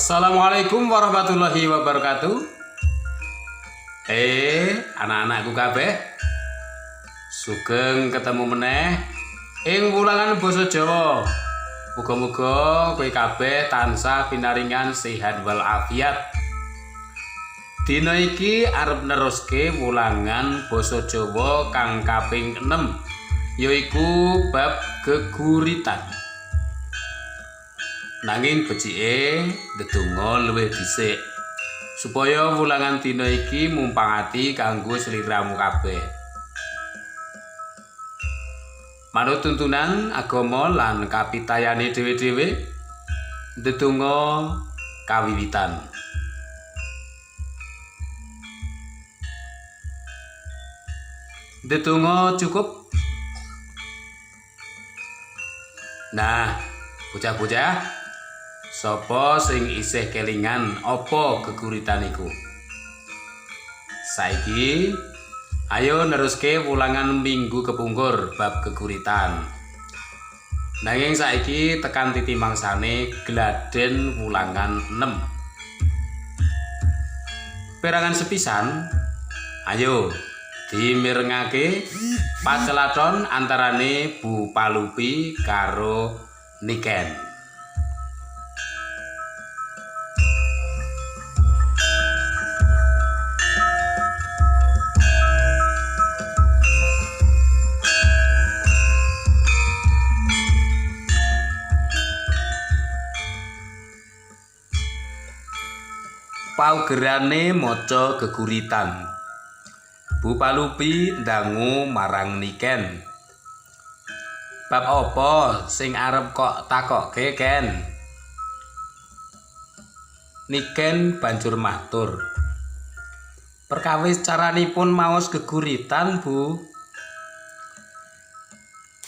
Assalamualaikum warahmatullahi wabarakatuh. Anak-anakku kabeh. Sugeng ketemu meneh ing wulangan basa Jawa. Muga-muga kowe kabeh tansah pinaringan sehat walafiat. Dina iki arep neruske wulangan basa Jawa kang kaping 6, yaiku bab geguritan. Nanging becike ndedonga luwih dhisik supaya wulangan dina iki mumpangati kanggo sliramu kabeh. Manut tuntunan agama lan kapitayane dhewe-dhewe, ndedonga kawiwitan. Ndedonga cukup. Nah, bocah-bocah, sapa sing isih kelingan apa geguritan iku? Saiki ayo neruske wulangan minggu kepungkur bab geguritan. Nanging saiki tekan titi mangsane gladen wulangan 6. Perangan sepisan, ayo dimirengake pacelathon antarane Bu Palupi karo Niken. Paugerane maca geguritan. Bu Palupi ndangu marang Niken. Bab apa sing arep kok takokke, Ken? Niken banjur matur. Perkawis caranipun maos geguritan, Bu.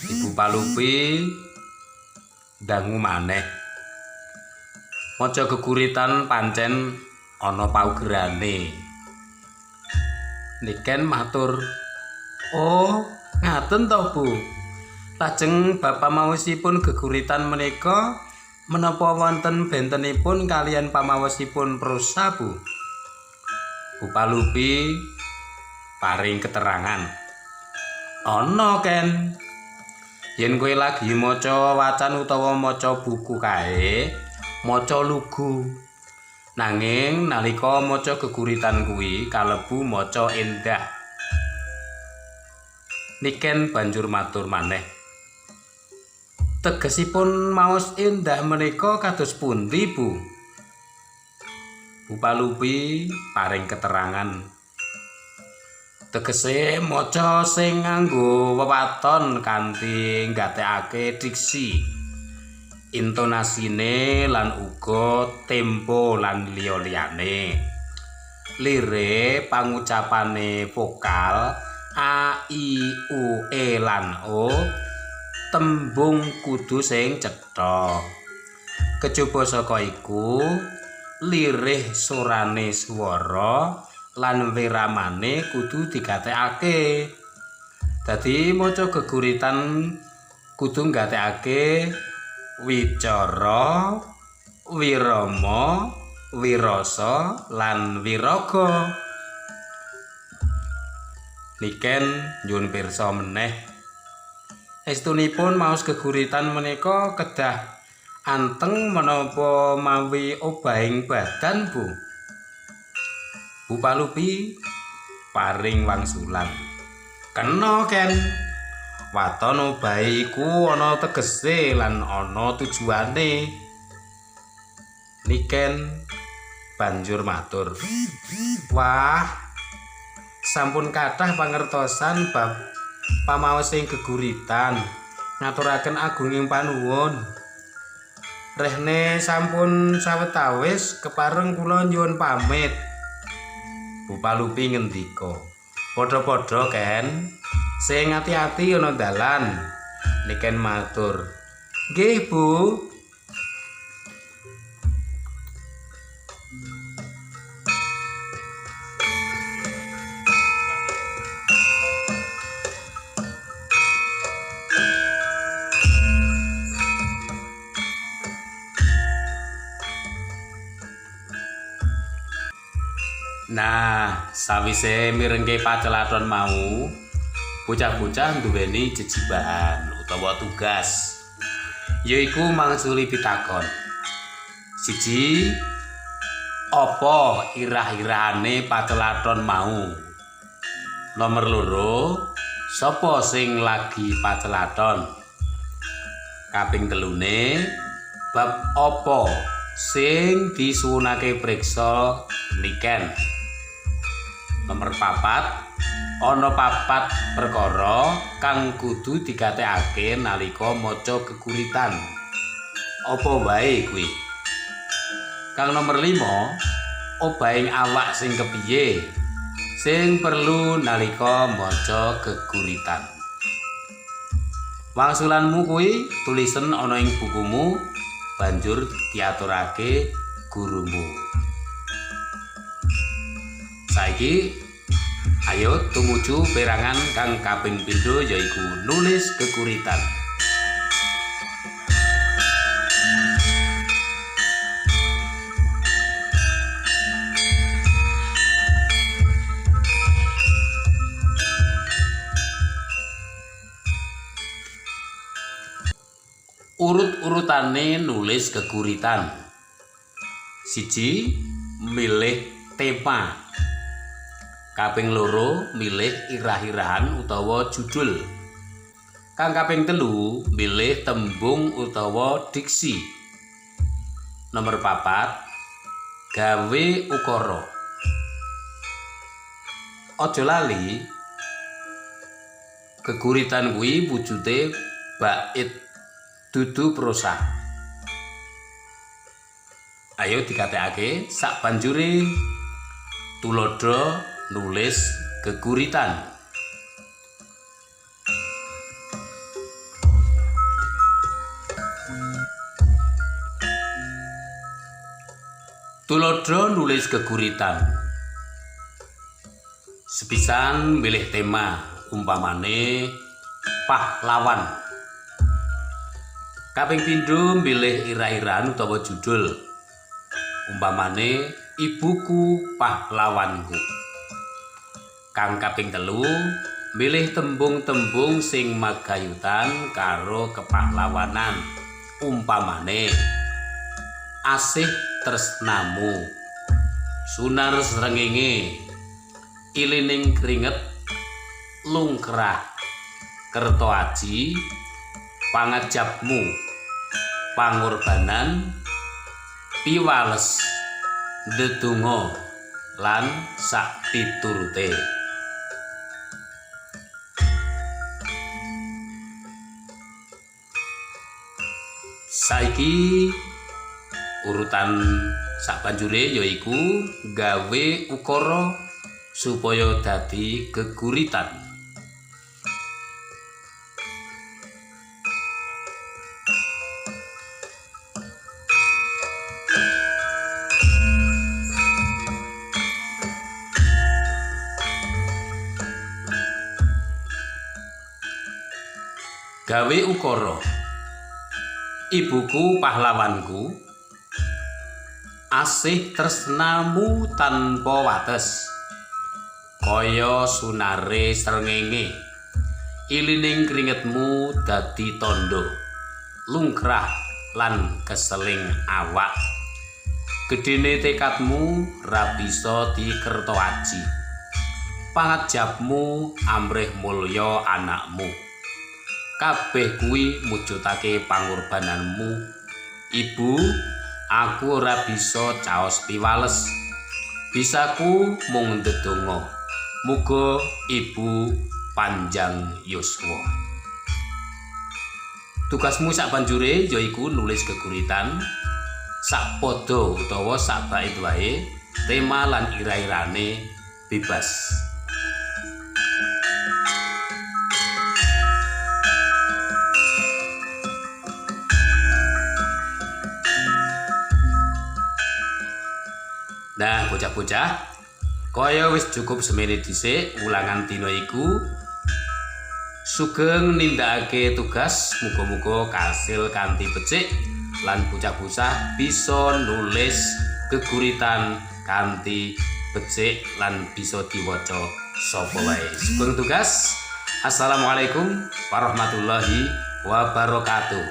Ibu Palupi ndangu maneh. Maca geguritan pancen ana paugerane. Niken matur, "Oh, ngaten to, Bu. Lajeng bab pamaosipun geguritan menika menapa wonten bentenipun kaliyan pamaosipun prosa, Bu?" Bu Palupi paring keterangan. "Ana, Ken. Yen kowe lagi maca wacan utawa maca buku kae, maca lugu. Nanging nalika maca geguritan kuwi kalebu maca endah." Niken banjur matur maneh. "Tegesipun maos endah menika kados pundi, Bu?" Bu Palupi paring keterangan. "Tegese maca sing nganggo wewaton kanthi nggatekake diksi, intonasine lan uga tempo lan liya-liyane. Lire pangucapane vokal a, i, u, e lan o, tembung kudu sing cetha. Kejaba saka iku, lirih sorane swara lan wiramane kudu digatekake. Dadi maca geguritan kudu nggatekake wicara, wirama, wirasa lan wiraga." Niken nyuwun pirsa meneh. Estunipun maos geguritan menika kedah anteng menapa mawi obahing badan, Bu? Bu Palupi paring wangsulan. "Kena, Ken. Waton obahe iku ana tegese lan ana tujuane." Niken banjur matur. "Wah, sampun kathah pangertosan bab pamaosing geguritan. Ngaturaken agunging panuwun. Rehne sampun sawetawis kepareng kula nyuwun pamit." Bu Palupi ngendika, "Padha-padha, Ken. Sing ati-ati ana dalan." Niken matur, "Nggih, Bu." Nah, sawise mirengke pacelathon mau, bocah-bocah nduweni jejibahan utawa tugas. Yaiku mangsuli pitakon. Siji, apa irah-irahane pacelathon mau? Nomor loro, sapa sing lagi pacelathon? Kaping telune, bab apa sing disuwunake priksa Niken? Nomor papat, ana papat perkara kang kudu digatekake nalika maca geguritan. Apa wae kuwi? Kang nomor 5, obahing awak sing kepiye sing perlu nalika maca geguritan. Wangsulanmu kuwi tulisen ana ing bukumu, banjur diaturake gurumu. Saiki ayo tumuju perangan kang kaping pindho, yaiku nulis geguritan. Urut-urutane nulis geguritan. Siji, milih tema. Kaping loro, milih irah-irahan utawa judul. Kang kaping telu, milih tembung utawa diksi. Nomor papat, gawe ukara. Aja lali, geguritan kuwi wujude bait, dudu prosa. Ayo dikatekake sak banjure tuladha nulis geguritan. Tuladha nulis geguritan. Sepisan milih tema, umpamane pahlawan. Kaping pindho milih irah-irahan utawa judul, umpamane ibuku pahlawanku. Kang kaping telu milih tembung-tembung sing magayutan karo kepahlawanan, umpamane asih tresnamu, sunar srengenge, ilining keringet, lungkrah, kerto aji, pangajapmu, pangorbanan, piwales, ndedonga, lan sak piturute. Saiki urutan sabanjure yaiku gawe ukara supaya dadi geguritan. Gawe ukara. Ibuku pahlawanku, asih tresnamu tanpa wates, kaya sunare srengenge, ilining kringetmu dadi tandha, lungkrah lan keseling awak. Gedene tekadmu ra bisa dikerto aji, pangajapmu amrih mulya anakmu. Kabeh kuwi mujudake pangorbananmu. Ibu, aku ora bisa caos piwales. Bisaku mung ndedonga. Muga ibu panjang yuswa. Tugasmu sak banjure yaiku nulis geguritan sak padha utawa sak bait wae, tema lan ira-irane bebas. Nah, bocah-bocah, kaya wis cukup semene dhisik ulangan dina iku. Sugeng nindakake tugas, muga-muga kasil kanthi becik lan bocah-bocah bisa nulis geguritan kanthi becik lan bisa diwaca sapa wae. Sugeng tugas. Assalamualaikum warahmatullahi wabarakatuh.